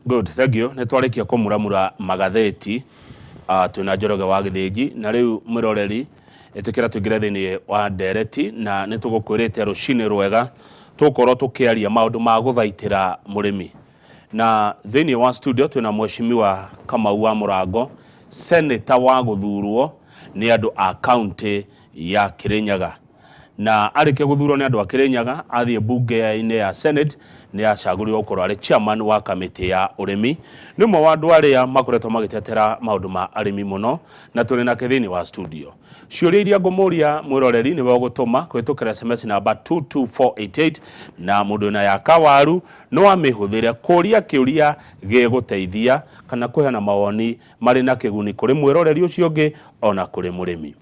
Good, thank you. Nĩ twarĩkia kũmuramura magathĩti twĩna Njoroge wa Gĩthĩnji na rĩu mwĩroreri ĩtĩkĩra tũingĩre thĩinĩ wa ndereti na nĩ tũgũkwĩrĩte rũcinĩ rwega tũgũkorwo tũkĩaria maũndũ ma gũthaitĩra mũrĩmi na thĩinĩ wa studio twĩna mheshimiwa Kamau wa Mũrango, senator wa gũthurwo nĩ andũ a kaunti ya Kĩrĩnyaga. Na arĩkia gũthurwo nĩ andũ a Kĩrĩnyaga, athiĩ mbunge-inĩ ya Senate nĩ acagũrirwo gũkorwo arĩ chairman wa kamĩtĩ ya ũrĩmi. Nĩ ũmwe wa andũ arĩa makoretwo magĩtetera maũndũ ma arĩmi mũno na tũrĩ nake thĩinĩ wa studio. Ciũria iria ngũmũria mwĩroreri nĩwe ũgũtũma kũhĩtũkĩra SMS namba 22488 na mũndũ wĩna ya kawaru no amĩhũthĩre kũria kĩũria gĩgũteithia kana kũheana mawoni marĩ na kĩguni kũrĩ mwĩroreri ũcio ũngĩ ona kũrĩ mũrĩmi.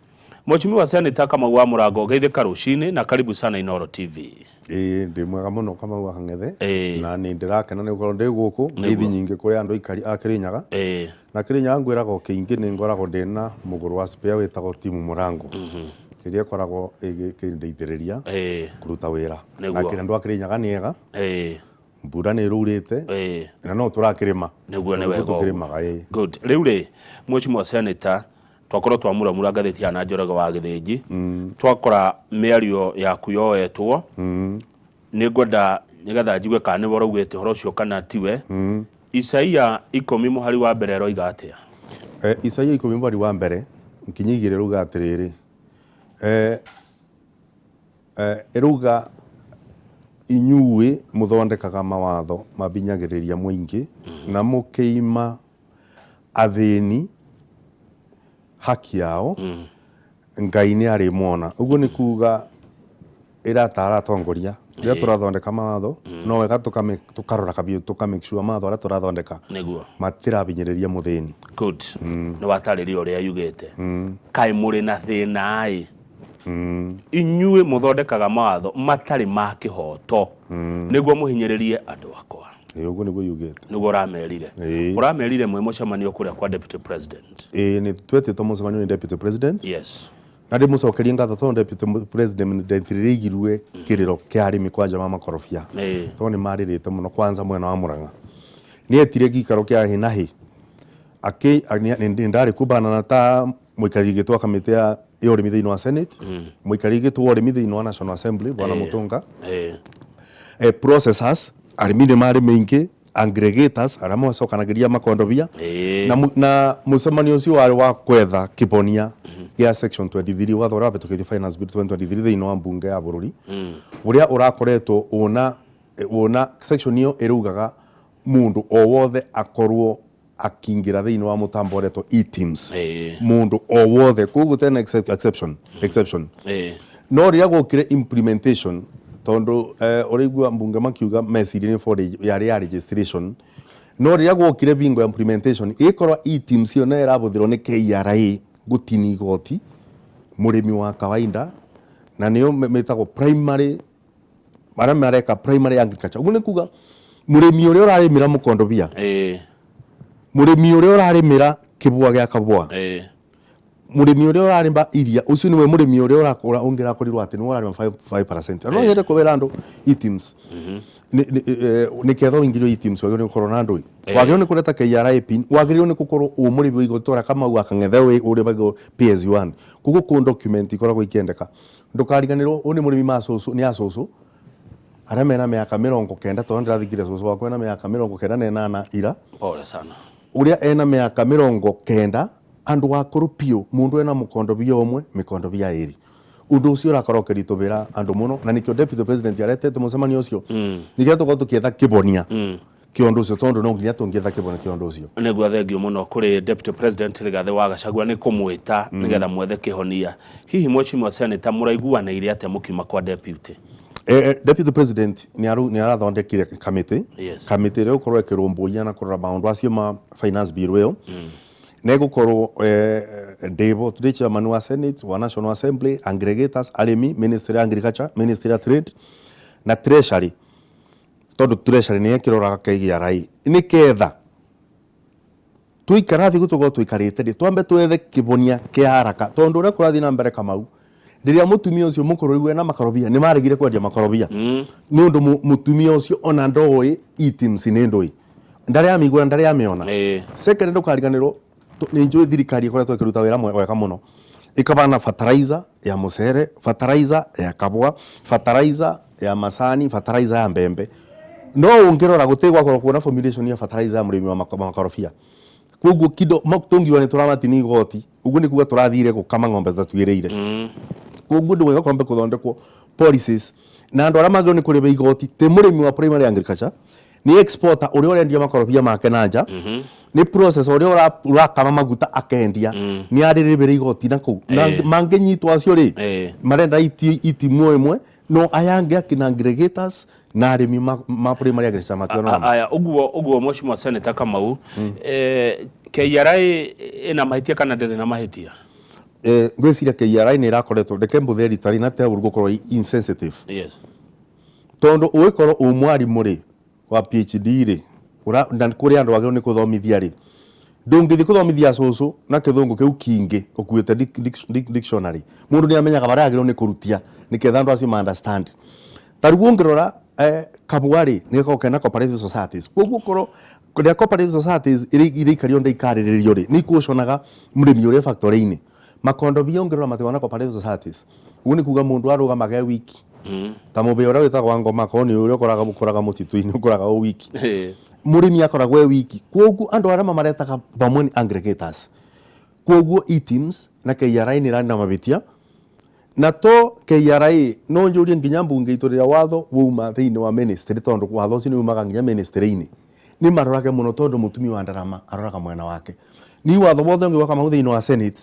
Mheshimiwa Senator Kamau wa Mũrango, geithĩka rũcinĩ na karibu sana Inooro TV. Ĩĩ ndĩ mwega mũno Kamau wa Kang'ethe. Ĩĩ. Na nĩ ndĩrakena nĩ gũkorwo ndĩ gũkũ. Ngeithi nyingĩ kũrĩ andũ aikari a Kĩrĩnyaga. Ĩĩ. Na Kĩrĩnyaga ngwĩraga o kĩingĩ nĩ ngoragwo ndĩna mũgũrũ wa spare wĩtagwo Timu Mũrango. Ĩrĩa ĩkoragwo ĩkĩndeithĩrĩria kũruta wĩra. Na andũ a Kĩrĩnyaga nĩ ega. Ĩĩ. Mbura nĩ ĩrurĩte. Ĩĩ. Na no tũrakĩrĩma. Nĩguo nĩ wega ũguo. Tũkĩrĩmaga ĩĩ. Good. Rĩu rĩ, Mheshimiwa Senator, twakorwo twamuramura ngathĩti ya na Njoroge wa Gĩthĩnji, twakora mĩario yaku yoetwo, nĩ ngwenda nĩgetha njigue kana nĩwe ũraugĩte ũhoro ũcio kana tiwe. Isaia ikũmi mũhari wa mbere ĩroiga atĩa? Isaia ikũmi mũhari wa mbere nginya igĩrĩ ĩrauga atĩrĩrĩ, ĩrauga inyuĩ mũthondekaga mawatho mabinyagĩrĩria mũingĩ na mũkĩima athĩni haki yao, Ngai nĩ arĩmwona. Ũguo nĩ kuga ĩratara atongoria rĩrĩa tũrathondeka mawatho no wega tũkarora kabiũ tũka make sure mawatho arĩa tũrathondeka Nĩguo. matirabinyĩrĩria mũthĩni. Good. Nĩ watarĩria ũrĩa yugĩte. Kaĩ mũrĩ na thĩna-ĩ. Inyuĩ mũthondekaga mawatho matarĩ ma kĩhoto nĩguo mũhinyĩrĩrie andũ akwa. Ĩĩ ũguo nĩguo yugĩte. Nĩguo ũramerire. Ĩĩ. Ũramerire mwĩ mũcemanio kũrĩa kwa Deputy President. Ĩĩ nĩ twetĩtwo mũcemanio nĩ Deputy President. Yes. Na ndĩmũcokerie ngatho tondũ Deputy President ndetirĩigirue kĩrĩro kĩa arĩmi kwanja ma makorobia. Ĩĩ. Tondũ nĩ marĩrĩte mũno kwanza mwena wa Murang'a. Nĩ etire gĩikaro kĩa hĩ na hĩ. Akĩ nĩ ndarĩ kumbana na ta mũikarĩri gĩtĩ wa kamĩtĩ ya ya ũrĩmi thĩinĩ wa Senate, mũikarĩri gĩtĩ wa ũrĩmi thĩinĩ wa National Assembly Bwana Mũtũnga. Processors, arĩmi nĩ marĩ maingĩ, aggregators arĩa macokanagĩria makondobia na, na mũcemanio ũcio warĩ wa kwetha kĩbonia gĩa section 23 watho ũrĩa wahĩtũkĩtio finance bill 2023 thĩinĩ wa mbunge ya bũrũri ũrĩa ũrakoretwo ũna ũna section ĩyo ĩraugaga mũndũ o wothe akorwo akĩingĩra thĩinĩ wa mũtambo ũretwo eTIMS mũndũ o wothe koguo tena exception exception no rĩrĩa gwokire implementation tondũ ũraigua mbunge makiuga meciria nĩ for yarĩ ya registration no rĩrĩa gwokire bingo ya implementation ĩkorwo eTIMS ĩyo nayo ĩrabũthĩrwo nĩ KRA gũtinia igoti mũrĩmi wa kawaida na nĩyo mĩtagwo primary arĩa mareka primary agriculture ũguo nĩ kuga mũrĩmi ũrĩa ũrarĩmĩra mũkondobia mũrĩmi ũrĩa ũrarĩmĩra kĩbũa gĩa kabũa mũrĩmi ũrĩa ũrarĩma iria ũcio nĩwe mũrĩmi ũrĩa ũrakũra ũngĩrakorirwo atĩ nĩwe ũrarĩma 5% na no nyende kũwĩra andũ eTIMS nĩ ketha ũingĩrio eTIMS wagĩrĩirwo nĩ gũkorwo na ndũĩ wagĩrĩirwo nĩ kũreta KRA pin wagĩrĩirwo nĩ gũkorwo ũ mũrĩmi wa igoti ta Kamau wa Kang'ethe ũrĩmagwo pay as you earn koguo kũ document ikoragwo ikĩendeka Ndũkariganĩrwo ũyũ nĩ mũrĩmi ma cũcũ nĩ a cũcũ arĩa mena mĩaka 90 tondũ ndĩrathikire cũcũ wakwa ena mĩaka 98 ira. Pole sana. Ũrĩa ena mĩaka 90 andũ akũrũ biũ mũndũ ena mũkondobia ũmwe mĩkondobia ĩrĩ. Ũndũ ũcio ũrakorwo ũkĩritũhĩra andũ mũno na nĩkĩo deputy president aretete mũcemanio ũcio nĩgetha tũkorwo tũkĩetha kĩbonia. Kĩa ũndũ ũcio tondũ no nginya tũngĩetha kĩbone kĩa ũndũ ũcio. Nĩguo thengiũ mũno kũrĩ Deputy President Rigathĩ wa Gachagua nĩ kũmwĩta nĩgetha mwethe kĩhonia. Hihi Mheshimiwa Senator mũraiguanĩire atĩa mũkiuma kwa Deputy? Deputy President nĩ arathondekire kamĩtĩ, kamĩtĩ ĩrĩa ĩgũkorwo ĩkĩrũmbũiya na kũrora maũndũ acio ma finance bill ĩyo. Na ĩgũkorwo ndĩbo, ndĩ chairman wa Senate, wa National Assembly, aggregators, arĩmi, Ministry ya Agriculture, Ministry ya Trade na Treasury. Tondũ treasury nĩyo ĩkĩroraga KRA nĩ ketha twaikara thĩ gũtũkorwo tũikarĩte rĩ twambe twethe kĩbonia kĩa haraka tondũ ũrĩa kũrathiĩ na mbere Kamau rĩrĩa mũtumia ũcio mũkũrũ rĩu ena makorobia nĩ maregire kwendia makorobia nĩ ũndũ mũtumia ũcio ona ndoĩ eTIMS nĩ ndũĩ. Ndarĩ amĩigua na ndarĩ amĩona. Second, ndũkariganĩrwo nĩ njũĩ thirikari ĩkoretwo ĩkĩruta wĩra wega mũno, ĩkabana fertilizer ya mũcere, fertilizer ya kabwa, fertilizer ya macani, fertilizer ya mbembe. No ũngĩrora gũtirĩ gwakorwo kuona formulation ya fertilizer ya mũrĩmi wa makorobia. Koguo kindo tũngiuga nĩ tũramatini igoti, ũguo nĩ kuga tũrathire gũkama ng'ombe tũtatuĩrĩire. Koguo ũndũ mwega kwambe kũthondekwo policies na andũ arĩa magĩrĩirwo nĩ kũrĩba igoti ti mũrĩmi wa primary agriculture, nĩ exporter ũrĩa ũrendia makorobia make na nja, nĩ processor ũrĩa ũrakama maguta akendia, nĩ arĩrĩbĩra igoti na kũu. Na mangĩnyitwo acio rĩ, marenda itimwo ĩmwe, no aya angĩ akina aggregators na arĩmi ma primary agriculture mationaga. Aya, ũguo ũguo Mheshimiwa Senator Kamau, KRA ĩna mahĩtia kana ndĩrĩ na mahĩtia? Ngwĩciria KRA nĩ ĩrakoretwo, reke mbũthĩre rita rĩna te ũru gũkorwo insensitive. Tondũ ũgĩkorwo ũ mwarimũ rĩ wa PhD rĩ, na kũrĩ andũ agĩrĩirwo nĩ kũthomithia rĩ, ndũngĩthiĩ kũthomithia cũcũ na kĩthũngũ kĩu kingĩ ũkuĩte dictionary. Mũndũ nĩ amenyaga harĩa agĩrĩirwo nĩ kũrutia nĩketha andũ acio ma understand. Ta rĩu ũngĩrora kabua rĩ, nĩ gakoragwo kena cooperative societies. Koguo korwo kũrĩa cooperative societies irĩikario ndĩikarĩrĩrio rĩ, nĩ ikũconaga mũrĩmi ũrĩa factory-inĩ. Makondobia ũngĩrora matikoragwo na cooperative societies. Ũguo nĩ kuga mũndũ arũgamaga e wiki. Ta mũbĩa ũrĩa wĩtagwo wa ngoma akorwo nĩ ũrĩa ũkũraga mũtitũ-inĩ ũkũraga o wiki. Mũrĩmi akoragwo e wiki. Koguo andũ arĩa mamaretaga pamwe nĩ aggregators. Koguo eTIMS na KRA nĩ ĩrarĩ na mavĩtia. Na to KRA, no njũrie nginya mbunge itũ rĩrĩa watho wauma thĩinĩ wa ministry, tondũ watho ũcio nĩ umaga nginya ministry-inĩ, nĩ marorage mũno tondũ mũtumia wa ndarama aroraga mwena wake. Ni watho wothe ũngĩgwa Kamau thĩinĩ wa Senate,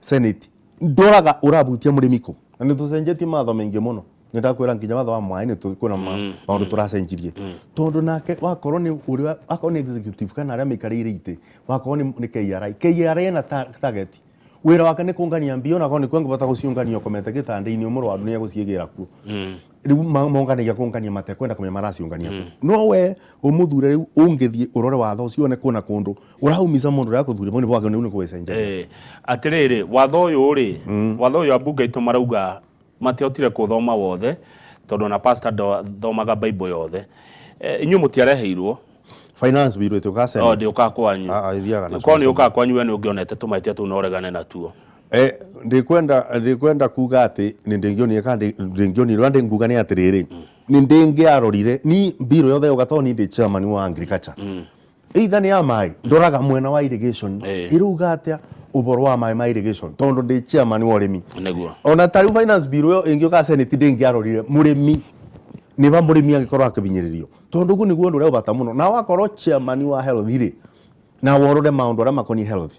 Senate ndoraga ũrabutia mũrĩmi kũ. Na nĩ tũcenjetie mawatho maingĩ mũno. Nĩ ndakwĩra nginya watho wa maĩ nĩ kwĩna maũndũ tũracenjirie. Tondũ nake wakorwo nĩ ũrĩa, wakorwo nĩ executive kana arĩa maikarĩire itĩ, wakorwo nĩ KRA. KRA ĩna target. Wĩra wake nĩ kũngania mbia ona korwo nĩ kuo angĩbota gũciũngania ũkomete gĩtanda-inĩ mũrwaru nĩ egũciĩgĩra kuo. Rĩu monganagia kũngania matekwenda kũmenya maraciũngania kũ. No we ũmũthure rĩu ũngĩthiĩ ũrore watho ũcio wone kwĩna kũndũ ũraumica mũndũ ũrĩa akũthuria bau nĩbo wagĩrĩirwo nĩ gũgĩcenjeria. Atĩrĩrĩ, watho ũyũ rĩ, watho ũyũ ambunge aitũ marauga matiahotire kũũthoma wothe tondũ ona pastor ndathomaga Bible yothe. Inyuĩ mũtiareheirwo. Finance bill ĩtĩũkaga Senate. Oh, ndĩũkaga kwanyu. Ah, ah, ĩthiaga na Korwo nĩũkaga kwanyu we nĩũngĩonete tũmahĩtia tũu na ũregane natuo. Ndikwenda kuga atĩ nĩ ndĩngĩonire kana ndĩngĩonire, ũrĩa ndĩnguga nĩ atĩrĩrĩ, nĩ ndĩngĩarorire ni bill yothe yoka tondũ niĩ ndĩ chairman wa agriculture. Either nĩ ya maĩ, ndoraga mwena wa irrigation, ĩrauga atĩa ũhoro wa maĩ ma irrigation, tondũ ndĩ chairman wa ũrĩmi. Ona ta rĩu finance bill ĩyo ĩngĩũka Senate ndĩngĩarorire mũrĩmi, nĩ va mũrĩmi angĩkorwo akĩhinyĩrĩrio, tondũ ũguo nĩguo ũndũ ũrĩa ũbata mũno. Na wakorwo chairman wa health rĩ, na worore maũndũ arĩa makoniĩ health,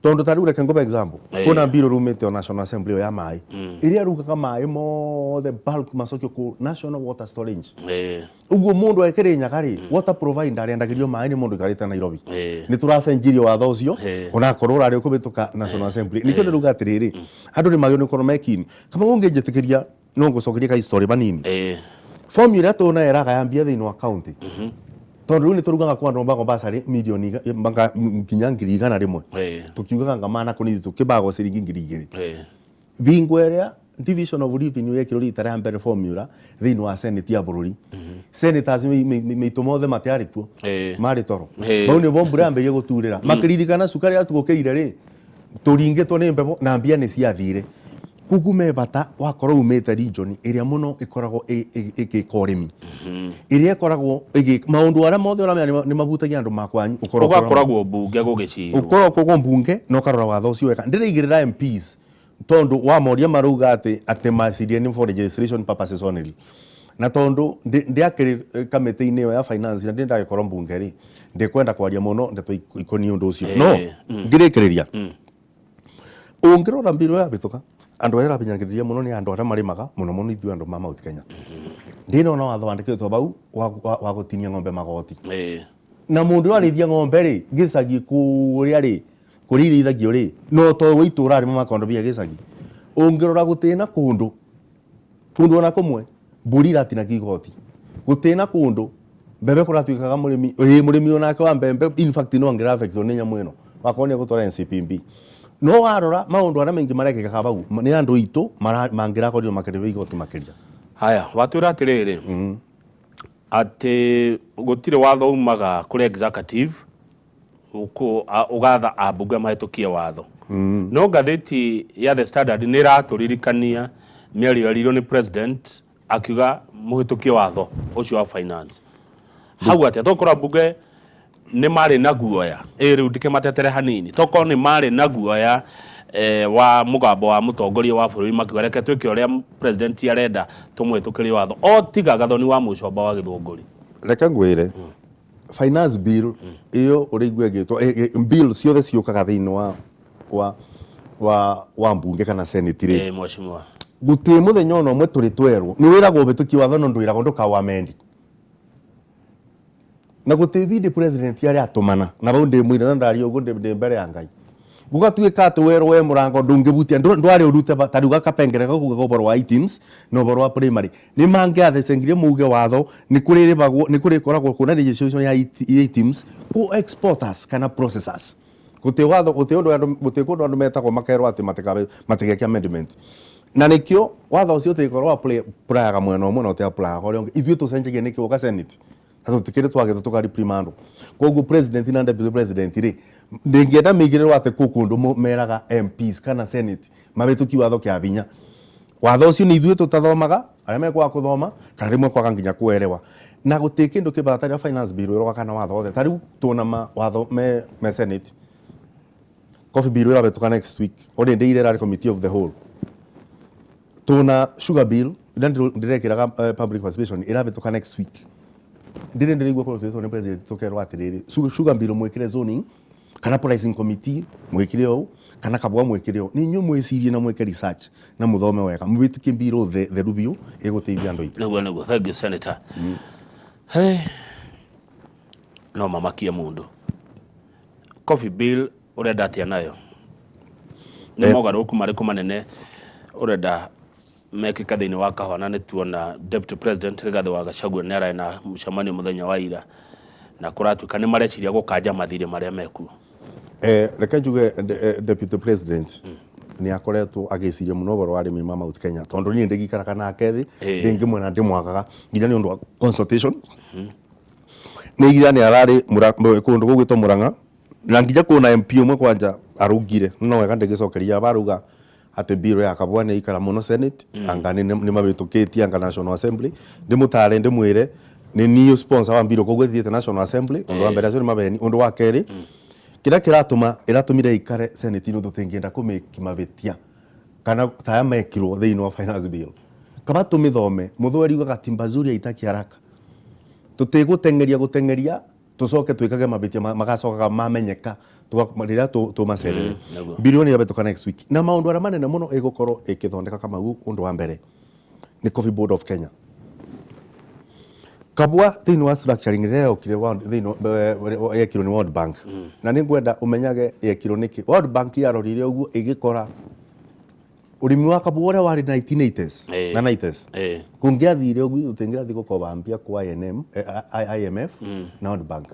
tondũ ta rĩu reke ngũbe example, kwĩna bill rumĩte o National Assembly ĩyo ya maĩ, ĩrĩa rugaga maĩ mothe bulk macokio kũ National Water Storage. Ũguo mũndũ ekĩrĩnyaga rĩ, water provider arĩendagĩrio maĩ nĩ mũndũ ũikarĩte Nairobi. Nĩ tũracenjirie watho ũcio, onakorwo ũrarĩ ũkũhĩtũka National Assembly. Nĩkĩo ndĩrauga atĩrĩrĩ, andũ nĩ magĩrĩirwo nĩ gũkorwo me keen. Kamau ũngĩnjĩtĩkĩria no ngũcokerie ka history banini. Formula ĩrĩa tũnayo ĩragaya mbia thĩinĩ wa county. Tondũ rĩu nĩ tũrugaga kwa andũ mbago basarĩ mirioni nginya 100,000. Tũkiugaga nga mana kũnini tũkĩbagwo ciringi 2,000. Bingo ĩrĩa division of revenue yekirwo rita rĩa mbere formula thĩinĩ wa Senate ya bũrũri. Senators mĩitũ mothe matiarĩ kuo. Marĩ toro. Bau nĩbo mbura yambĩrĩirie gũturĩra. Makĩririkana cukari ĩrĩa tũgũkĩire rĩ, tũringĩtwo nĩ mbebo na mbia nĩ ciathire. Koguo me bata wakorwo umĩte region ĩrĩa mũno ĩkoragwo ĩgĩka ũrĩmi. Ĩrĩa ĩkoragwo maũndũ arĩa mothe ũramenya nĩ mabutagia andũ makwanyu. Ũgakoragwo mbunge gũgĩcirwo. Ũkoragwo kũgwo mbunge na ũkarora watho ũcio wega. Ndĩraigĩrĩra MPs tondũ wamoria marauga atĩ maciria nĩ for registration purposes only. Na tondũ ndiakĩrĩ kamĩtĩ-inĩ ĩyo ya finance na ndĩ ndagĩkorwo mbunge rĩ, ndikwenda kwaria mũno ndeto ikoniĩ ũndũ ũcio. No ngĩrĩkĩrĩria, ũngĩrora mbirũ ya bĩtũka, andũ arĩa ĩrabinyagĩrĩria mũno nĩ andũ arĩa marĩmaga mũno mũno ithuĩ andũ ma Mount Kenya. Ndĩnona watho wandĩkĩtwo bau wa gũtinia ng'ombe magoti. Na mũndũ ũrĩa arĩithia ng'ombe rĩ, gĩcagi kũrĩa rĩ, kũrĩa irĩithagio rĩ, no to gwĩ itũra arĩma makondobia gĩcagi. Ũngĩrora gũtĩna kũndũ, kũndũ ona kũmwe, mbũri iratinagio igoti. Gũtĩna kũndũ, mbembe kũratuĩkaga mũrĩmi, ĩĩ mũrĩmi onake wa mbembe in fact no angĩra affect nĩ nyamũ ĩno, wakorwo nĩ egũtwara NCPB. No warora maũndũ arĩa maingĩ marekĩkaga bau, nĩ andũ aitũ mangĩrakorirwo makĩrĩhwo igoti makĩria. Haya, watwĩra atĩrĩrĩ, Atĩ gũtirĩ watho umaga kũrĩ executive ũgatha ambunge mahĩtũkie watho. No ngathĩti ya The Standard nĩ ĩratũririkania mĩario yerirwo nĩ president akiuga mũhĩtũkie watho ũcio wa finance. Hau atĩa tokorwo ambunge nĩ marĩ na guoya ĩ rĩu ndikĩmatetere hanini tokorwo nĩ marĩ na guoya wa mũgambo wa mũtongoria wa bũrũri makiuga reke twĩke ũrĩa president arenda tũmũhĩtũkĩrie watho o tiga Gathoni wa Mũcomba wa Gĩthũngũri. Reke ngwĩre, finance bill ĩyo ũrĩigua ĩgĩtwo bill ciothe ciũkaga thĩinĩ wa mbunge kana senate rĩ. Mheshimiwa. Gũtirĩ mũthenya ona ũmwe tũrĩ twerwo nĩ wĩragwo ũhĩtũkie watho no ndwĩragwo ndũkawamendi. Na gũtirĩ bindi president arĩa atũmana na bau ndĩ mũira na ndaria ũguo ndĩ mbere ya Ngai. Gũgatuĩka atĩ werwo we mũrango ndũngĩbutia ndwarĩ ũrute ta rĩu gakapengere gau kugaga ũboro wa items na ũboro wa primary. Nĩ mangĩathecengirie mauge watho nĩ kũrĩrĩbagwo nĩ kũrĩkoragwo kwĩna registration ya items kũ exporters kana processors. Gũtirĩ watho gũtirĩ ũndũ andũ gũtirĩ kũndũ andũ metagwo makerwo atĩ matigeke amendment. Na nĩkĩo watho ũcio ũtĩkorwo apply-aga mwena ũmwe na ũtĩ-apply-aga ũrĩa ũngĩ. Ithuĩ tũcenjagia nĩkĩ gũka Senate. Na tũtikĩrĩ twagĩtwo tũka reprimand. Koguo president na deputy president rĩ, ndĩngĩenda mĩigĩrĩrwo atĩ kũ kũndũ meraga MPs kana Senate mabĩtũki watho kĩa binya. Watho ũcio nĩ ithuĩ tũtathomaga, arĩa mekwaga kũthoma, kana rĩmwe kwaga nginya kũerewa. Na gũtirĩ kĩndũ kĩbaga ta rĩrĩa finance bill ĩroka kana watho wothe. Ta rĩu tuona mawatho me Senate. Coffee bill ĩrabĩtũka next week. Already ĩrarĩ committee of the whole. Tuna sugar bill ĩrĩa ndĩrekĩraga public participation ĩrabĩtũka next week. Ndĩrĩ ndĩraigua korwo twĩtwo nĩ president tũkerwo atĩrĩrĩ, sugar bill mwĩkĩre zoning kana pricing committee mwĩkĩre ũũ kana kabwa mwĩkĩre ũũ. Nĩ inyuĩ mwĩcirie na mwĩke research na mũthome wega mũhĩtũkie bill theru biũ ĩgũteithia andũ aitũ. Nĩguo nĩguo, thank you senator. Hey, no mamakie mũndũ. Coffee bill ũrenda atĩa nayo? Nĩ mogarũrũku marĩkũ manene ũrenda mekĩka thĩinĩ wa kahũa? Na nĩ tuona Deputy President Rigathĩ wa Gachagua nĩ ararĩ na mũcemanio mũthenya wa ira na kũratuĩka nĩ mareciria gũkanja mathirĩ marĩa mekuo. Reke njuge Deputy President nĩ akoretwo agĩciria mũno ũhoro wa arĩmi ma Mount Kenya tondũ niĩ ndĩgĩikaraga nake thĩ ndĩngĩmwena ndĩmwagaga nginya nĩ ũndũ wa consultation. Nĩ ira nĩ ararĩ kũndũ gũgwĩtwo Murang'a na nginya kwĩna MP ũmwe kwanja arũngire no wega ndĩgĩcokeria barauga atĩ bill ya Kabwa nĩ ikara mũno Senate anga nĩ mabĩtũkĩtie anga National Assembly. Ndĩmũtare ndĩmwĩre nĩ niĩ sponsor wa bill koguo ĩthiĩte National Assembly. Ũndũ wa mbere acio nĩ mabeni. Ũndũ wa kerĩ kĩrĩa kĩratũma ĩratũmire ikare Senate nĩ tũtingĩenda kũmĩki mavĩtia kana taya mekirwo thĩinĩ wa finance bill. Kaba tũmĩthome mũthweri ugaga timba zuri haitaki haraka. Tũtigũteng'eria gũteng'eria tũcoke twĩkage mavĩtia magacokaga mamenyeka rĩrĩa tũmacerere. Bilioni ĩrabĩtũka next week. Na maũndũ arĩa manene mũno ĩgũkorwo ĩkĩthondeka Kamau ũndũ wa mbere nĩ Coffee Board of Kenya. Kabwa thĩinĩ wa structuring ĩrĩa yokire thĩinĩ yekirwo nĩ World Bank. Na nĩ ngwenda ũmenyage yekirwo nĩkĩ. World Bank yarorire ũguo ĩgĩkora ũrĩmi wa kabwa ũrĩa warĩ 1980s na 90s. Kũngĩathire ũguo tũtingĩrathiĩ gũkoba mbia kwa IMF na World Bank.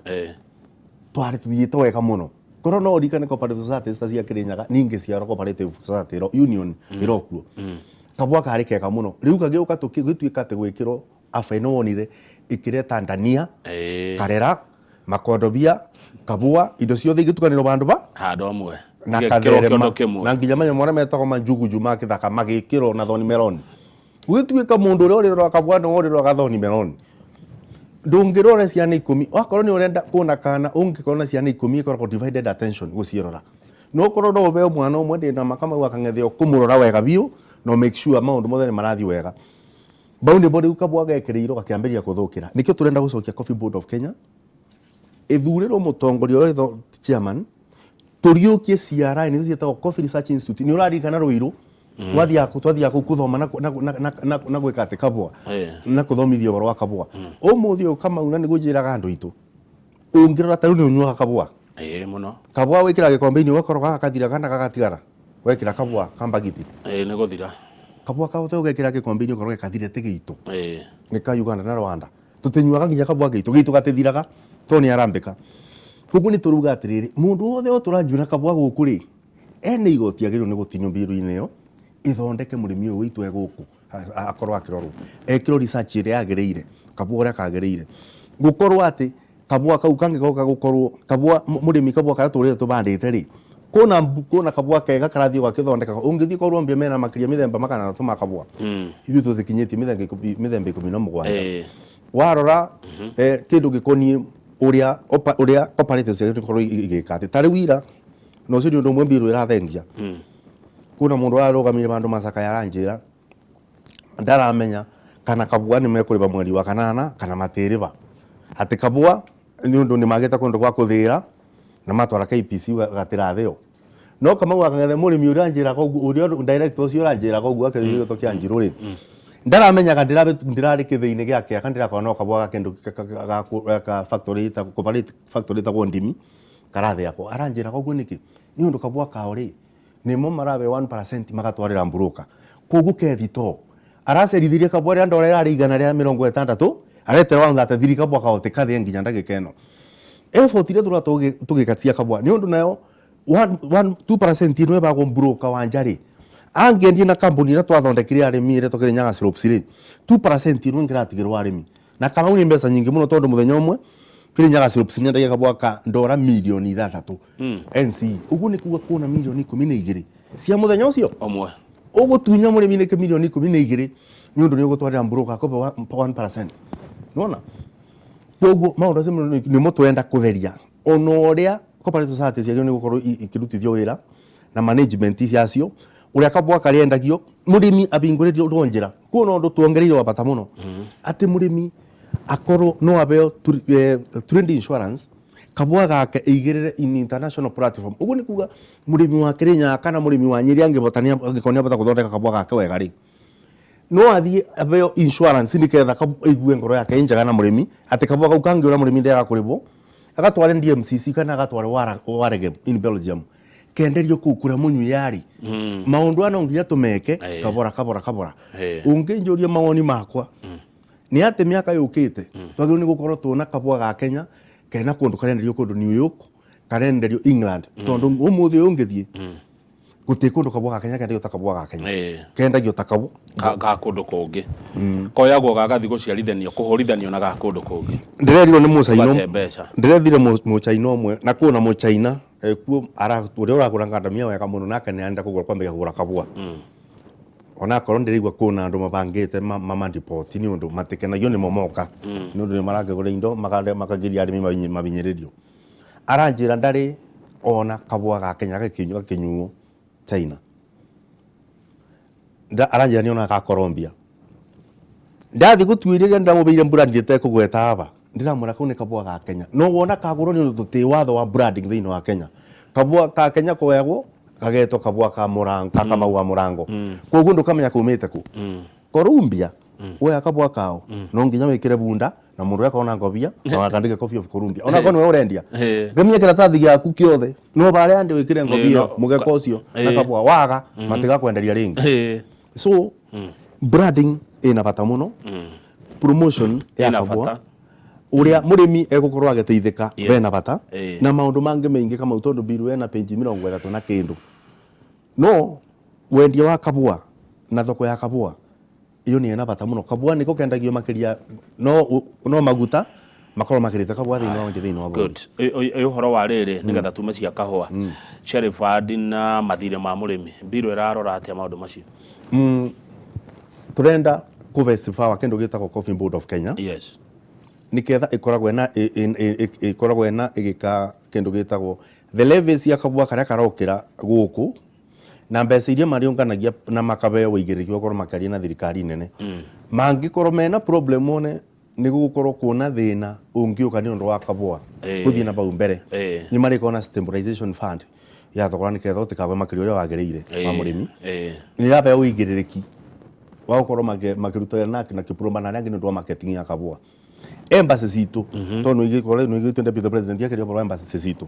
Twarĩ tũthiĩte wega mũno. Korwo no ũririkane cooperative societies ta cia Kirinyaga ningĩ ciarwo cooperative society union ĩrokuo. Kabwa karĩ kega mũno. Rĩu gagĩũka gĩtuĩka atĩ gwĩkĩrwo aba ĩno wonire ĩkĩreta ndania, karera, makondobia, kabwa, indo ciothe igĩtukanĩrwo vandũ ba handũ hamwe na katherema na nginya manyamũ marĩa metagwo manjugunju ma kĩthaka magĩkĩrwo na thoni meloni. Gũgĩtuĩka mũndũ ũrĩa ũrĩroraga kabwa nĩwe ũrĩroraga thoni meloni. Ndũngĩrora ciana ikũmi, wakorwo nĩ ũrenda kuona kana ũngĩkorwo na ciana ikũmi ĩkoragwo divided attention gũciĩrora. No ũkorwo no ũheo mwana ũmwe ndĩna ma Kamau akang'etheo kũmũrora wega biũ na make sure maũndũ mothe nĩ marathiĩ wega. Bau nĩbo rĩu kabwa gekĩrĩirwo gakĩambĩrĩria kũthũkĩra. Nĩkĩo tũrenda gũcokia Coffee Board of Kenya ĩthurĩrwo mũtongoria ũrĩa wĩtagwo chairman, tũriũkie CRI nĩcio ciĩtagwo Coffee Research Institute. Nĩ ũraririkana Ruiru? Twathiaga kũu kũthoma na gwĩka atĩ kabwa na kũthomithia ũhoro wa kabwa. Ũmũthĩ ũyũ Kamau na nĩguo njĩraga andũ aitũ, ũngĩrora ta rĩu nĩ ũnyuaga kabwa. Ĩĩ mũno. Kabwa wĩkĩraga gĩkombe-inĩ ũgakoroga gagathira kana gagatigara. Wekĩra kabwa ka mbagiti. Ĩĩ nĩ gũthira. Kabwa ka ũgekĩra gĩkombe-inĩ ũkoroge kathire ti gĩitũ. Nĩ ka Uganda na Rwanda. Tũtinyuaga nginya kabwa gĩitũ, gĩitũ gatithiraga tondũ nĩ arambĩka. Koguo nĩ tũrauga atĩrĩrĩ, mũndũ wothe ũtũrangiũ na kabwa gũkũ rĩ, ena igoti agĩrĩirwo nĩ gũtinio mbiru-inĩ ĩyo, ĩthondeke mũrĩmi ũyũ witũ e gũkũ akorwo akĩrorwo. Ekĩrwo research ĩrĩa yagĩrĩire. Kabua ũrĩa kagĩrĩire gũkorwo atĩ kabua kau kangĩgoka gũkorwo kabua mũrĩmi kabua karĩa tũrĩte tũbandĩte rĩ, kũna kabua kega karathiĩ gakĩthondeka. Ũngĩthiĩ Colombia mena makĩria mĩthemba 300 ma kabua, ithuĩ tũtikinyĩtie mĩthemba 17. Warora kĩndũ gĩkoniĩ ũrĩa ũrĩa cooperatives ciagĩrĩirwo gũkorwo igĩka atĩ ta rĩu ira na ũcio nĩ ũndũ ũmwe mbirũ ĩrathengia. Kwĩna mũndũ ararũgamire handũ macakaya aranjĩra ndaramenya kana kabua nĩ mekũrĩba mweri wa kanana kana matĩrĩba, atĩ kabua nĩ ũndũ nĩ magĩte kũndũ gwa kũthĩra na matwara KPC gatirathĩo. No Kamau wa Kang'ethe, mũrĩmi ũrĩa anjĩraga ũguo, ũrĩa director ũcio ũranjĩraga ũguo akĩrĩ gĩto kĩa Njirũ rĩ, ndaramenyaga ndĩrarĩ kĩthĩinĩ gĩa kĩaka, ndĩrakora no kabua ga kĩndũ ga factory ĩtagwo cooperative factory ĩtagwo Ndimi karathĩagwo. Aranjĩraga ũguo nĩkĩ? Nĩ ũndũ kabua kao rĩ, nĩmo marabe 1% magatwarĩra mburũka, koguo ke thitoo. Aracerithirie kabua rĩa ndora ĩrarĩ 160, aretera 133 kabua kao tikathĩe nginya ndagĩka ĩno. Effort iria tũra tũgĩka cia kabua nĩ ũndũ nayo 2% ĩno ĩbagwo mburũka wa nja rĩ, angĩendia na kambuni ĩrĩa twathondekire arĩmi ĩrĩa tũkĩrĩ Nyaga Slopes rĩ, 2% ĩno ĩngĩratigĩrwo arĩmi na Kamau nĩ mbeca nyingĩ mũno, tondũ mũthenya ũmwe Kirinyaga Slopes nĩendagia kabua ka ndora mirioni 6 NCE. Ũguo nĩ kuga kuona mirioni 12 cia mũthenya ũcio ũmwe. Ũgũtunya mũrĩmi nĩkĩ mirioni 12 nĩ ũndũ nĩ ũgũtwarĩra mburũka akobe 1%? Nĩwona? Koguo maũndũ acio nĩmo tũrenda kũtheria, ona ũrĩa cooperative society ciagĩrĩirwo nĩ gũkorwo ikĩrutithio wĩra na management ciacio, ũrĩa kabua karĩendagio, mũrĩmi ahingũrĩrwo njĩra. Kuona ũndũ tuongereire wa bata mũno, atĩ mũrĩmi akorwo no abeo trade insurance, kabua gake ĩigĩrĩre in international platform. Ũguo nĩ kuga mũrĩmi wa Kĩrĩnyaga kana mũrĩmi wa Nyĩrĩ angĩhota, angĩkorwo nĩ abota gũthondeka kabua gake wega rĩ, no athiĩ abeo insurance nĩgetha aigue ngoro yake ĩ njega na mũrĩmi, atĩ kabua kau kangĩũra mũrĩmi ndega kũrĩhwo, agatware DMCC kana agatware Waregem in Belgium, kenderio kũu kũrĩa mũnyui yarĩ. Maũndũ aya no nginya tũmeke kabora kabora kabora. Ũngĩnjũria mawoni makwa nĩ atĩ mĩaka yũkĩte twagĩrĩirwo nĩ gũkorwo tuona kabua ga Kenya kena kũndũ karenderio, kũndũ New York, karenderio England, tondũ ũmũthĩ ũyũ ũngĩthiĩ gũtirĩ kũndũ kabua ga Kenya kendagio ta kabua ga Kenya. Kendagio ta kabua Ga kũndũ kũngĩ koyagwo gagathi gũciarithanio, kũhũrithanio na ga kũndũ kũngĩ. Ndĩrerirwo nĩ mũcaina. Ũgate mbeca. Ndĩrethire mũcaina ũmwe na kwĩna mũcaina ekuo ũrĩa ũragũra ngandamia wega mũno, nake nĩ arenda kũgũra, kwambĩrĩria kũgũra kabua, onakorwo ndĩraigua kwĩna andũ mabangĩte mamadipoti nĩ ũndũ matikenagio nĩmo moka, nĩ ũndũ nĩ marakĩgũra indo makagiria arĩmi mabinyĩrĩrio. Aranjĩra ndarĩ ona kabua ga Kenya gakĩnyuo China. Aranjĩra nĩ onaga ga Colombia. Ndathiĩ gũtuĩria rĩrĩa ndĩramũbeire brand ĩtekũgweta aba, ndĩramwĩra kau nĩ kabua ga Kenya, no wona kagũrwo nĩ ũndũ tũtĩ watho wa branding thĩinĩ wa Kenya. Kabua ka Kenya koyagwo kagetwo kabua ka mũrango, ka Kamau wa mũrango, koguo ndũkamenya kaumĩte kũ. Colombia woya kabua kao no nginya wĩkĩre bunda na mũndũ ũrĩa akorwo na ngobia na wakandĩke Coffee of Colombia, ona korwo nĩwe ũrendia. Gemia kĩratathi gĩaku kĩothe no barĩa andĩ wĩkĩre ngobia, mũgeka ũcio na kabua waga matigakwenderia rĩngĩ. So branding ĩna bata mũno, promotion ya Ĩna kabua bata. Ũrĩa mũrĩmi egũkorwo agĩteithĩka bena bata na maũndũ mangĩ maingĩ, Kamau, tondũ biru ena page 30 na kĩndũ, no wendia wa kabua na thoko ya kabua iyo nĩ ĩna bata mũno. Kabua nĩko kendagio makĩria, no maguta makorwo makĩrĩte kabua thĩinĩ wa thĩinĩ wa bũrũri. Good. Ĩ ũhoro wa rĩrĩ, nĩgetha tume cia kahũa, cherry fund na mathirĩ ma mũrĩmi, mbirũ ĩrarora atĩa maũndũ macio? Tũrenda kũ power kĩndũ gĩtagwo Coffee Board of Kenya nĩketha ĩkoragwo ĩna ĩgĩka kĩndũ gĩtagwo the levies cia kabua karĩa karokĩra gũkũ na mbeca iria marĩũnganagia na makabeo wĩigĩrĩrĩki wa gũkorwo makĩaria na thirikari nene, mangĩkorwo mena problem one nĩ gũgũkorwo kuona thĩna ũngĩũka nĩ ũndũ wa kabua gũthiĩ na bau mbere, nĩ marĩkorwo na stabilization fund ya thogora nĩgetha ũtikagwe makĩria ũrĩa wagĩrĩire wa mũrĩmi. Nĩ ĩrabeo wĩigĩrĩrĩki wa gũkorwo makĩruta wĩra na Kipurumba na arĩa angĩ nĩ ũndũ wa marketing ya kabua. Embassy citũ, tondũ nĩ ũigĩte deputy president akĩaria ũhoro wa embassy citũ,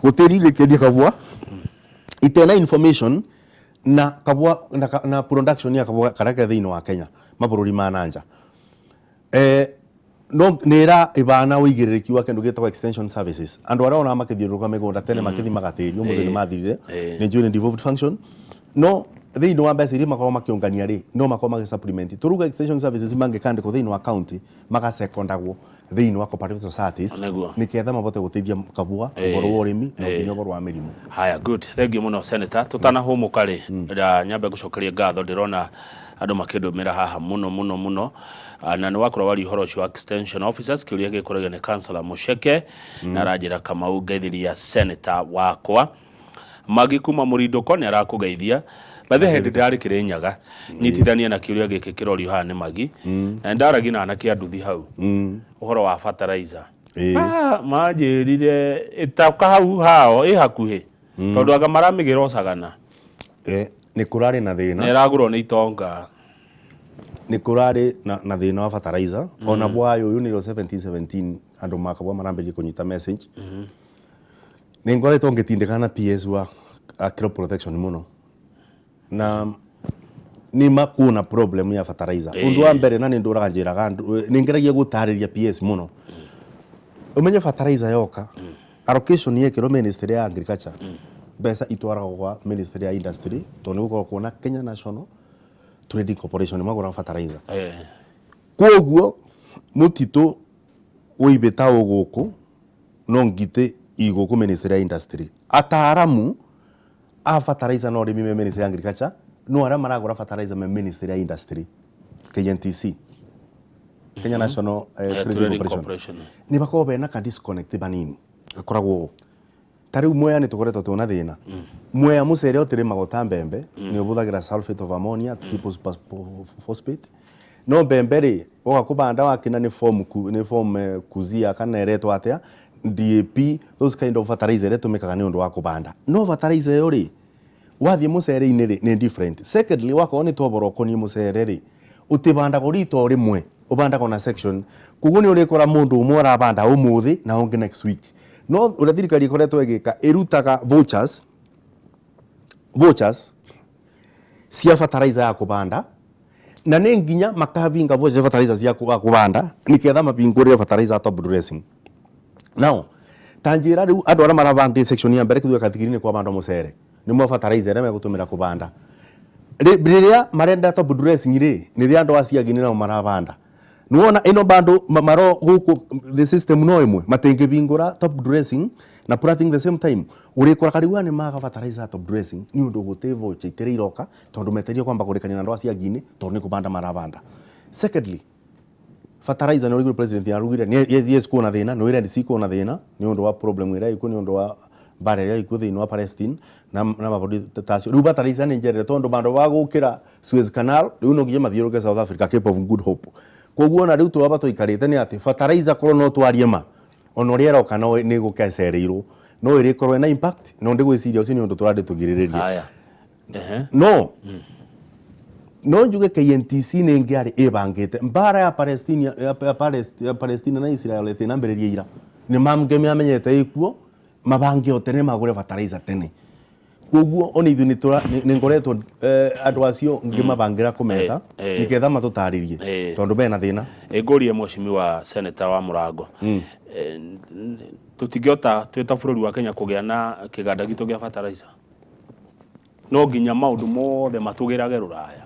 gũtĩri rĩkĩendia kabua itena information na kabua na production ya kabua karĩa ke thĩinĩ wa Kenya mabũrũri ma nanja. No nĩ ĩra ĩbana ũigĩrĩrĩki wa kĩndũ gĩtagwo extension services. Andũ arĩa onaga makĩthiũrũrũka mĩgũnda tene makĩthimaga tĩri, ũmũthĩ nĩ mathirire. Nĩ njũĩ nĩ devolved function, no Thĩinĩ wa mbeca iria makoragwo makĩũngania rĩ, no makorwo magĩ supplement. Tũruga extension services mangĩkandĩkwo thĩinĩ wa county magasekondagwo thĩinĩ wa cooperative societies Nĩguo. nĩketha mabote gũteithia kabua ũhoro wa ũrĩmi na nginya ũhoro wa mĩrimũ. Haya, good, thank you muno, Senator. Tutanahũmũka rĩ, nyambe ngũcokerie ngatho. Ndĩrona andũ makĩndũmĩra haha mũno mũno mũno. Na nĩ wakorwo waria ũhoro ũcio wa extension officers. Kĩũria gĩkũragio nĩ Councillor Mũceke na aranjĩra, "Kamau, ngeithiria senator wakwa Magi kuma Mũrindũko, nĩ arakũgeithia." Bathe hĩndĩ ndĩrarĩ Kĩrĩnyaga. Nyitithania na kĩũria gĩkĩ kĩrorio haha nĩ Magi, na nĩndaragia na anake a nduthi hau ũhoro wa fertilizer. Manjĩrire ĩtoka hau hao ĩ hakuhĩ, tondũ anga maramĩgĩra Ũcagana. Nĩ kũrarĩ na thĩna. Na ĩragũrwo nĩ itonga. Nĩ kũrarĩ na thĩna wa fertilizer ona bwayo ũyũ nĩrĩo 1717 andũ makabwa marambĩrĩria kũnyita message. Nĩ ngoretwo ngĩtindĩkana na PS wa crop protection mũno, na nĩma kuona problem ya fertilizer. Ũndũ wa mbere, na nĩ ndũraga njĩraga andũ, nĩ ngeragia gũtarĩria PS mũno, ũmenye fertilizer yoka, allocation yekĩrwo ministry ya agriculture, mbeca itwaragwo kwa ministry ya industry, tondũ nĩ gũkoragwo kuona Kenya National Trading Corporation magũraga fertilizer. Koguo mũtitũ ũibĩta gũkũ no ngitĩ i gũkũ ministry ya industry. Ataaramu a fertilizer na ũrĩmi me ministry ya agriculture, no arĩa maragũra fertilizer me ministry ya industry, KNTC, Kenya National Trading Trading Corporation. Corporation. Nĩ bakoragwo bena ka disconnect banini gakoragwo ũũ. Ta rĩu Mwea nĩ tũkoretwo twĩna thĩna. Mwea mũcere ũtĩrĩmagwo ta mbembe, nĩ ũbũthagĩra sulphate of ammonia, triple super phosphate, no mbembe rĩ, woka kũbanda wakina nĩ form nĩ form kuzia kana ĩretwo atĩa, DAP, those kind of fertilizer ĩrĩa ĩtũmĩkaga nĩ ũndũ wa kũbanda. No fertilizer ĩyo rĩ, wathiĩ mũcere-inĩ rĩ, nĩ different. Secondly, wakorwo nĩ toboro ũkoniĩ mũcere rĩ, ũtĩbandagwo rita o rĩmwe, ũbandagwo na section. Koguo nĩ ũrĩkora mũndũ ũmwe arabanda ũmũthĩ na ũngĩ next week. No ũrĩa thirikari ĩkoretwo ĩgĩka, ĩrutaga vouchers cia fertilizer ya kũbanda, na nĩ nginya makabinga vouchers cia fertilizer cia kũbanda nĩgetha mabingũrĩre fertilizer ya top dressing. Now ta njĩra rĩu, andũ arĩa marabandĩte section ya mbere kĩthuga katigiri-inĩ kwabandwo mũcere, nĩmo fertilizer ĩrĩa megũtũmĩra kũbanda. Rĩrĩa marenda top dressing rĩ, nĩrĩa andũ a Siagi nao marabanda. Nĩwona ĩno bado maro gũkũ, the system no ĩmwe, matingĩbingũra top dressing na planting the same time. Ũrĩkoraga rĩu aya nĩ maga fertilizer ya top dressing nĩ ũndũ gũtĩ voucher itĩrĩ iroka, tondũ metereire kwamba kũrĩkania na andũ a Siagi-inĩ, tondũ nĩ kũbanda marabanda. Secondly, fertilizer, nĩ ũrĩguire president arugire yes, kuona thĩna nĩ Red Sea, kuona thĩna nĩ ũndũ wa problem ĩrĩa ĩkuo nĩ ũndũ wa mbara ĩrĩa ĩkuo thĩinĩ wa Palestine na mabũrũri tacio. Rĩu fertilizer nĩ njerere, tondũ bandũ wa gũkĩra Suez Canal rĩu no nginya mathiũrũrũke South Africa, Cape of Good Hope. Koguo ona rĩu twaba tũikarĩte nĩ atĩ fertilizer korwo no twarie ma ona ũrĩa ĩroka no nĩ gũkecereirwo, no ĩrĩkorwo ĩna impact, no ndĩgwĩciria ũcio nĩ ũndũ tũrandĩ tũgirĩrĩrie. Haya. Ehe. No njuge KNTC nĩ ngĩarĩ ĩbangĩte mbara ya Palestina, ya Palestina na Israel ĩtinambĩrĩria ira. Nĩ mamenyete ĩkuo, mabange o tene, magũre fertilizer tene. Koguo ona ithuĩ nĩ ngoretwo andũ acio ngĩmabangĩra kũmeta nĩgetha matũtarĩrie tondũ bena thĩna. Ngũrie mheshimiwa senator wa Mũrango, tũtingĩhota twĩ ta bũrũri wa Kenya kũgĩa na kĩganda gitũ gĩa fertilizer? No nginya maũndũ mothe matũgĩrage rũraya?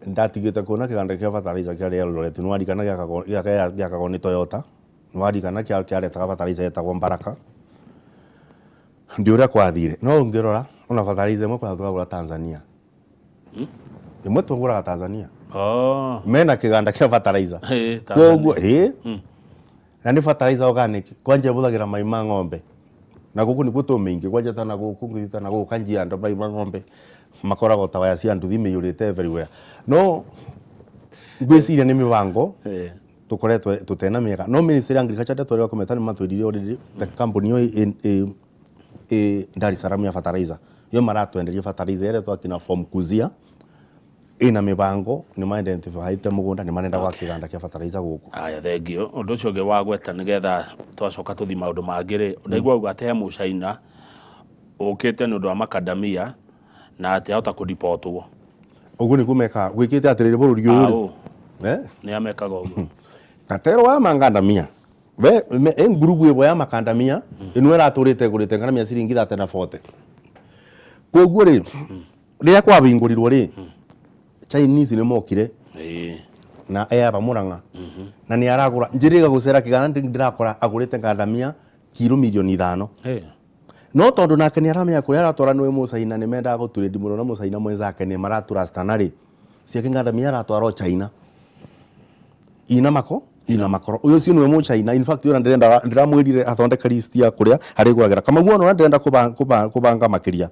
Ndatigĩte kuona kĩganda kĩa fertilizer kĩarĩ Eldoret. Nĩ warikana gĩakagwo nĩ Toyota? Nĩ warikana kĩaretaga fertilizer yetagwo Baraka? Ndi ũrĩa kwathire, no ũngĩrora ona fertilizer ĩmwe kwanja tũragũra Tanzania, ĩmwe tũgũraga Tanzania. Mena kĩganda kĩa fertilizer. Tanzania. Koguo ĩ na nĩ fertilizer organic, kwanja ĩbũthagĩra mai ma ng'ombe, na gũkũ nĩkuo tũmĩingĩ kwanja ta na gũkũ ngĩthiĩ ta na gũkũ Kajiado, mai ma ng'ombe makoragwo ta waya cia nduthi mĩiyũrĩte everywhere. No ngwĩciria nĩ mĩbango tũkoretwo tũtena mĩega, no ministry ya agriculture ndatwarĩra kũmeta, nĩ matwĩrire already the company ĩyo ĩ Dar es Salaam ya fertilizer yo maratwenderia fertilizer ĩrĩa twakina from Kuzia, ĩna mĩbango, nĩ ma identifyĩte mũgũnda, nĩ marenda gwaka kĩganda kĩa fertilizer gũkũ. Aya, thengio. Ũndũ ũcio ũngĩ wa gweta nĩgetha twacoka tũthi maũndũ mangĩ rĩ, ndaigua uga atĩ he mũcaina ũkĩte nĩ ũndũ wa makadamia na atĩ ahota kũdipotwo. Ũguo nĩguo mekaga, gwĩkĩte atĩrĩrĩ bũrũri ũyũ rĩ. Aũ? Eh? Nĩ amekaga ũguo? Katero wa mangandamia we ĩ ngurubu ĩmwe ya makandamia ĩno ĩratũrĩte ĩgũrĩte nganamia ciringi 30 na 40. Koguo rĩ, Rĩrĩa kwabingũrirwo rĩ, Chinese nĩ mokire na eyaba Murang'a na nĩ aragũra njĩrĩga gũcera kĩgana ndĩrakora agũrĩte ngandamia kiro 5,000,000. No tondũ nake nĩ aramenya kũrĩa aratwara nĩwe Mũcaina, nĩ mendaga gũtũrĩndi mũno na Mũcaina mwenzake nĩ maratũrastana rĩ, ciake ngandamia aratwara o China ina mako ina makoro. Ũyũ ũcio nĩwe Mũcaina. In fact, ona ndĩrenda ndĩramwĩrire athondeke list ya kũrĩa arĩgũragĩra. Kamau ona ũrĩa ndĩrenda kũbanga makĩria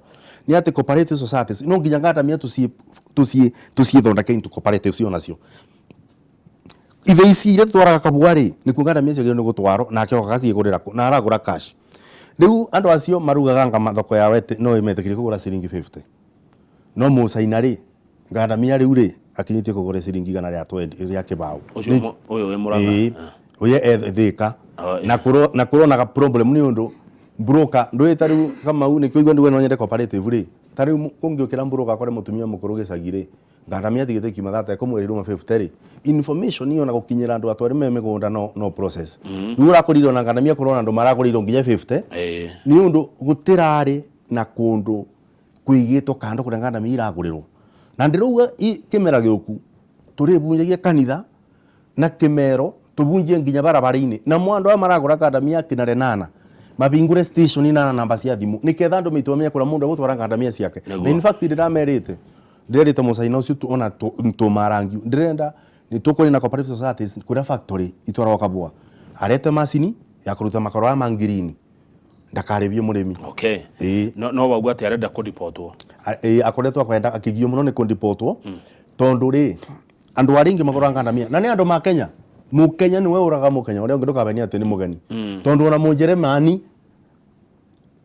nĩ atĩ cooperative societies no nginya ngandamia tũciĩthondeke into cooperatives onacio. Ithe ici iria tũtwaraga Kabua rĩ, nĩkuo ngandamia ciagĩrĩirwo nĩ gũtwarwo, nake oka agaciĩgũrĩra kũ na aragũra cash. Rĩu andũ acio marugaga anga thoko yao no ĩmetĩkĩrie kũgũra ciringi 50. No Mũcaina rĩ, ngandamia rĩu rĩ, akinyĩtie kũgũra ciringi igana rĩa 20 rĩa kĩbaũ. Ũcio ũyũ wĩ Mũrang'a? Ĩĩ, ũyũ e Thĩka. Na kũronaga problem nĩ ũndũ broker ndũĩ ta rĩu Kamau nĩkĩo ũigua nduge no nyende cooperative rĩ, ta rĩu kũngĩũkĩra broker akore mũtumia mũkũrũ gĩcagi rĩ, ngandamia atigĩte kiuma thate ekũmwĩra iruma 50 rĩ, information ĩyo na gũkinyĩra andũ atware me mĩgũnda no process. Rĩu ũrakorire ona ngandamia kũrona andũ maragũrĩirwo nginya 50 nĩ ũndũ gũtirarĩ na kũndũ kũigĩtwo kando kũrĩa ngandamia iragũrĩrwo. Na ndĩrauga kĩmera gĩũku tũrĩbunjagia kanitha na kĩmero tũbunjie nginya barabara-inĩ namo andũ aya maragũra ngandamia kina renana mabingũre station na namba cia thimũ nĩketha andũ maitũ mamenye kũrĩa mũndũ egũtwara ngandamia ciake. Na in fact ndĩramerĩte ndĩrerĩte mũcaina ũcio ona tũmarangi ndĩrenda nĩ tũkũrĩ na cooperative societies kũrĩa factory itwaragwo Kabua arete macini ya kũruta makoro aya ma ngirini ndakarĩbie mũrĩmi. Okay. Ĩĩ. No wauga atĩ arenda kũdipotwo? Ĩĩ, akoretwo akwenda akĩgio mũno nĩ kũdipotwo tondũ rĩ andũ arĩa aingĩ magũraga ngandamia na nĩ andũ ma Kenya. Mũkenya nĩwe ũraga Mũkenya ũrĩa ũngĩ ndũkamenie atĩ nĩ mũgeni tondũ ona Mũnjeremani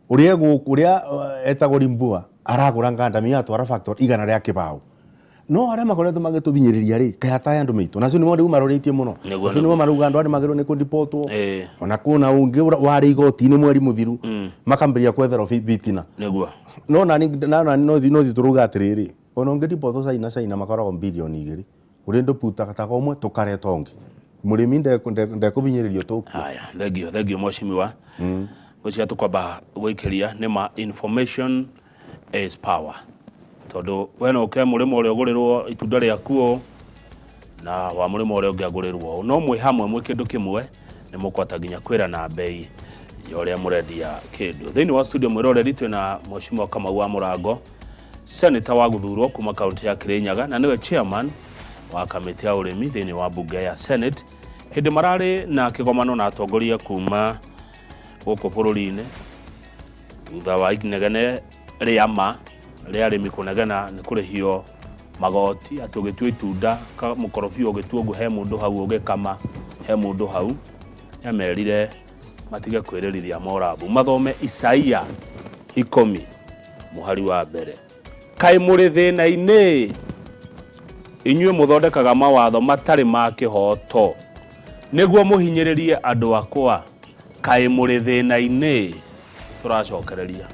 ũrĩa gũkũ ũrĩa etagwo Rimbua aragũra ngandamia atwara factory igana rĩa kĩbaũ. No arĩa makoretwo magĩtũbinyĩrĩria rĩ, kaĩ ataya andũ maitũ nacio nĩmo rĩu marorĩtie mũno. Acio nĩmo marauga andũ arĩa magĩrĩirwo nĩ kũdipotwo. Ona kwĩna ũngĩ warĩ igoti-inĩ mweri mũthiru makambĩrĩria kwetherwo bitina. No nani no thiĩ tũrauga atĩrĩrĩ, ona ũngĩdipotwo China, China makoragwo 2 billion ũrĩ ndũputaga ũmwe tũkareta ũngĩ. Mũrĩmi ndekũbinyĩrĩrio tũkua. Haya, thengio thengio mheshimiwa. Ngwĩciria tũkwamba gũikĩria nĩ ma information is power tondu we no ũke mũrĩmo ũrĩa ũgũrĩrwo itunda rĩaku ũũ na wa mũrĩmo ũrĩa ũngĩ agũrĩrwo ũũ, no mwĩ hamwe mwĩ kĩndũ kĩmwe nĩ mũkũhota nginya kwĩrana mbei ya ũrĩa mũrendia kĩndũ. Thĩinĩ wa studio mwĩroreri twĩna mheshimiwa Kamau wa Mũrango, senator wa gũthurwo kuma kaunti ya Kirinyaga na nĩwe chairman wa kamĩtĩ ya ũrĩmi thĩinĩ wa mbunge ya Senate. Hĩndĩ mararĩ na kĩgomano na atongoria kuma gũkũ bũrũri-inĩ thutha wa inegene rĩa ma rĩa arĩmi kũnegena nĩ kũrĩhio magoti atĩ ũgĩtua itunda mũkorobia ũgĩtua ũguo he mũndũ hau ũgĩkama he mũndũ hau, nĩamerire matige kwĩrĩrithia morabu mathome Isaia 10 mũhari wa mbere. Kaĩ mũrĩ thĩna-inĩ inyuĩ mũthondekaga mawatho matarĩ ma kĩhooto nĩguo mũhinyĩrĩrie andũ akwa, kaĩ mũrĩ thĩna-inĩ. Tũracokereria.